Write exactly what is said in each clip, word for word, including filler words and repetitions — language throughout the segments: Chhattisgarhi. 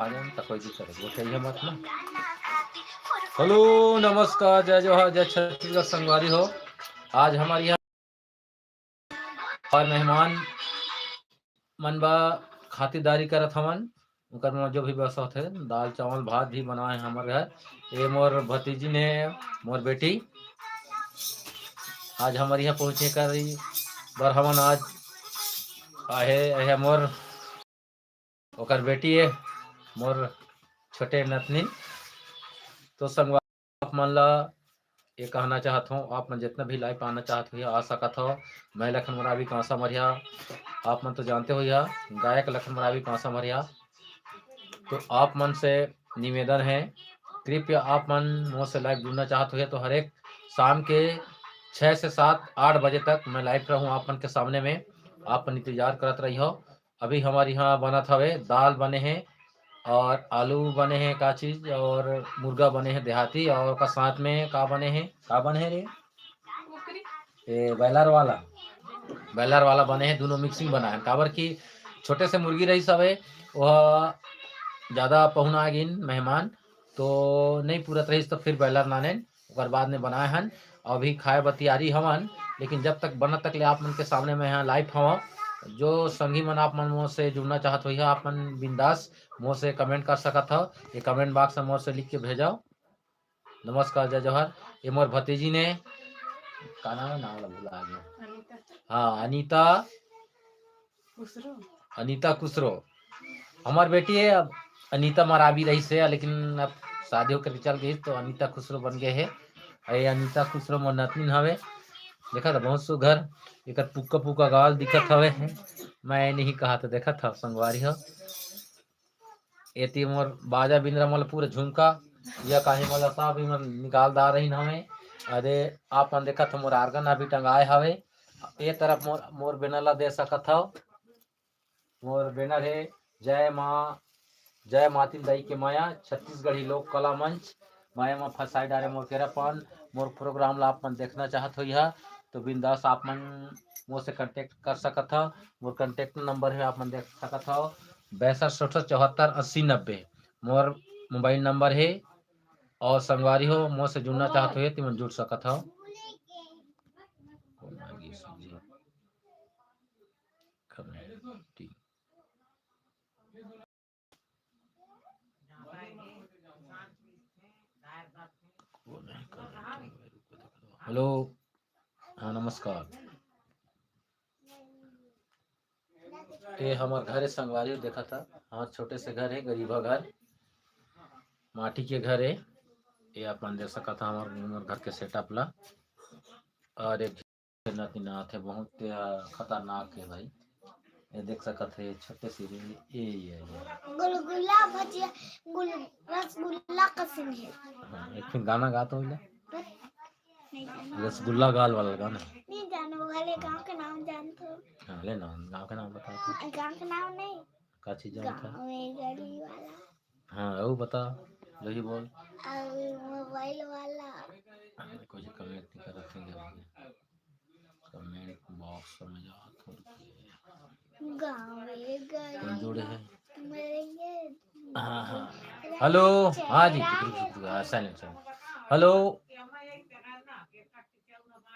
आ जान त कोई दिक्कत नहीं, गोठिया मत ना। हेलो, नमस्कार, जय जोहार, जय छत्तीसगढ़ संगवारी हो। आज हमर इहाँ अउ मेहमान मन बा खातिरदारी करत हवन, उनकर मन जो भी व्यवस्था होथे, दाल, चावल, भात भी बनाए हे हमर घर। ये मोर भतीजी ने, मोर बेटी, आज हमर इहाँ पहुँचे कर बर हमन आज आहे, आहे मोर ओकर बेटी हे, मोर छोटे नतनी। तो संगवारी, आप मन ला ये कहना चाहत हूँ, आप मन जितना भी live आना चाहत हो, आ सकत हो। मैं लखन मरावी कांसा मरिया, आप मन तो जानते हो या गायक लखन मरावी कांसा मरिया। तो आप मन से निवेदन है, कृपया आप मन मोर से live जुड़ना चाहत हो तो हर एक शाम के छः से सात, आठ बजे तक मैं live रहूँ आप मन के सामने में, आप मन इंतजार करत रही हो। अभी हमर इहाँ बनत हवे, दाल बने हे और आलू बने हे, का चीज, और मुर्गा बने हे देहाती, और ओकर साथ में का बने हे, का बने हे रे? कुकरी। ए, बॉयलर वाला, बॉयलर वाला बने हे, दोनों mixing बनाए हे। काबर कि छोटे से मुर्गी रहिस हवे, वह ज्यादा पहुना आ गिन मेहमान, तो नहीं पूरत रहिस, तो फिर बॉयलर लानेन। ओकर बाद में बनाए हन, अभी खाए बर तियारी हवन, लेकिन जब तक बनत तक ले आप मन के सामने में यहाँ live हवं। जो संगी मन आप मन मोर से जुड़ना चाहत होइहा, आप मन बिंदास मोर से comment कर सकत हव, ये comment box में मोर से लिख के भेजव। नमस्कार, जय जोहार। ये मोर भतीजी ने, का नाम है? नाम ला भुला गया। अनीता। हाँ, अनीता खुसरो। अनीता खुसरो हमार बेटी है। अब अनीता मरावी रहिस हे, लेकिन अब शादी होकर के चल गई तो अनीता खुसरो बन गए हे। अरे अनीता खुसरो मोर नतनीन हवे, देखा था बहुत सुघर, एकर पुक्का पुक्का गाल दिखत हवे। मैं नहीं कहा तो देखा था संगवारी हो। एती मोर बाजा बिंदरा मोला पूरा झुमका, या काहे मोला सब इमन निकाल दा रहिन हवे। अरे आप मन देखत हो मोर organ अभी टंगाए हवे। ए तरफ मोर, मोर banner ला दे सकत हव। मोर banner हे जय माँ, जय मातिन दाई के माया, छत्तीसगढ़ी लोक कला मंच। माया मा फसाई डारे मोर केरापन। मोर program ला आप मन देखना चाहत होइहा तो बिंदास आप मन मोर से contact कर सकत हव। मोर contact number हे, आप मन देख सकत हव, बैसठ सड़सठ चौहत्तर अस्सी नब्बे मोर mobile number हे। और संगवारी हो, मोर से जुड़ना चाहत हो, तिमन जुड़ सकत हव। Hello, हाँ, नमस्कार। ये हमर घर हे संगवारी हो, देखा था, हाँ, छोटे से घर हे, गरीबा घर, माटी के घर हे। ये आप मन देख सकत हव हमर, हमर घर के setup ला। और एक नतनीन आथे, बहुत, अ, खतरनाक हे भाई। ये देख सकत हे, छोटे से, ये, ये, ये, ये। गुलगुला भजिया, गुल-, रसगुल्ला कसन हे। हाँ, एक ठन गाना गा तो ओला। नहीं जानो। रसगुल्ला गाल वाला गाना। नहीं जानो, भले गाँव के नाम जानथो। हाँ, ले ना, गाँव के नाम बता तू। गाँव के नाम नहीं। का चीज जानत हव? गाँव में गली वाला। हाँ, अउ बता, जल्दी बोल। अउ mobile वाला। अरे, कुछ comment नहीं करत हे भैया। Comment box में जात हो रुकिए। गाँव में गली कोई जोड़े हे? मेरे ये हाँ, हाँ। Hello, हाँ जी, रुक, रुक, रुक, हाँ, silent, silent। Hello,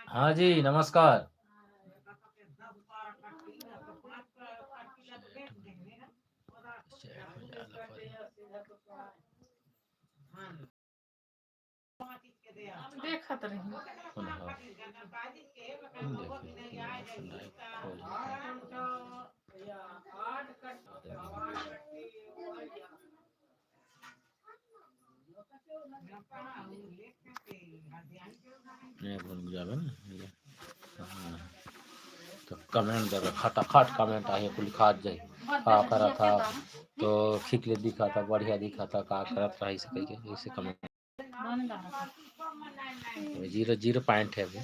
हाँ जी, नमस्कार। देखत रही। ये भूल जाबे ना, ये। हाँ। तो comment देबे, खटाखट comment आही, कुल लिखात जाही। का करत हव, तो ठीक ले दिखत हव, बढ़िया दिखत हव, का करत रहा, ऐसे कहिके, ऐसे comment। Zero, zero point है अभी।